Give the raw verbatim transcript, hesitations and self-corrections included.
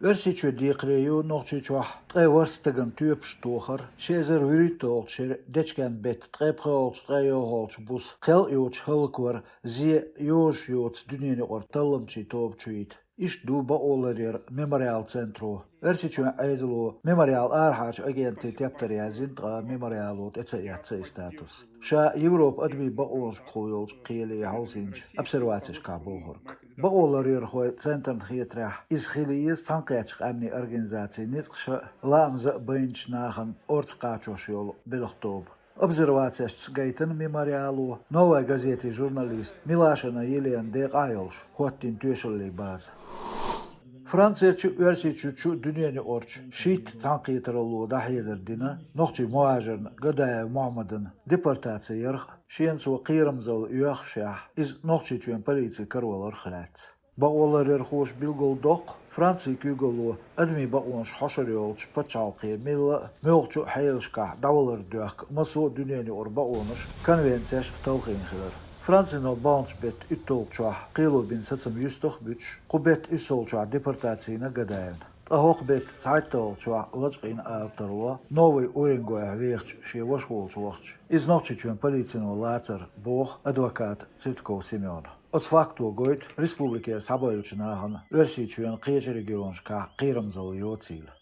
Оьрсийчоь декхаре ю Нохчийчохь ткъе ворхӀ стагана тоьпаш тохар, ши эзар вуьрхӀитталгӀачу шеран дечкен-беттан ткъе пхоьалгӀачу, ткъе йоьалгӀачу буса кхел а йоцуш хӀаллаквар, зе йозуш йоцу дуьненаюкъара талламчийн тоба чу йита. Иштта ду бакъоларъяран «Мемориал» центро. Оьрсийчоьнан Ӏедало «Мемориал» арахьарчу агентийн тептар яздина, ткъа «Мемориало» тӀе ца эцна и статус. Ша Европан адамийн бакъонашкахула йолчу кхеле хьовсийначу обсервацешкахь бохург. Бакъоларъярхойн центрна хетарехь, иза хила еза Цхьаьнакхеттачу Къаьмнийн Организацин ницкъаша а, лаамза а байначу нахана орца кхачош йолу белхан тоба. Обсервацешца гайтина «Мемориало» «Новая газетин» журналист Милашина Елена декъахь а йолуш хӀоттийна тоьшаллийн база. Францерчу а, Оьрсийчуьрчу а дуьненаюкъарчу шийтта цхьаьнакхетаралло дӀахьедар дина нохчийн мухӀажарна Гадаев Мухьаммадан депортаци ярах а, шена цо кхерамзалла оьхушехь, иза Нохчийчоьнан полицин караваларх а лаьцна. Бакъоларъярхоша билгалдоккху Францин куьйгалло адамийн бакъонаш хьошур йолчу пачхьалкхе милла а, муьлххачу а хьелашкахь дӀавалар доьхку массо а дуьненаюкъара бакъонаш, конвенцеш а талхийна хилар. Францино баханчу беттан уьтталгӀачохь кхело бина сацам юьстах а буьтуш, кху беттан уьссалгӀачохь депортаци йина Гадаевна. Ткъа хӀокху беттан цхьайтталгӀачохь лачкъийна ала тарло «Новый Уренгойхь» вехачу шен ваша волчу вахча. Иза Нохчийчоьнан полицино лацар, боху адвоката Цветков Семёна. Оцу факто гойту республикера схьабевллачу нахана Оьрсийчоьнан кхечу регионашкахь кхерамзалла йоцийла.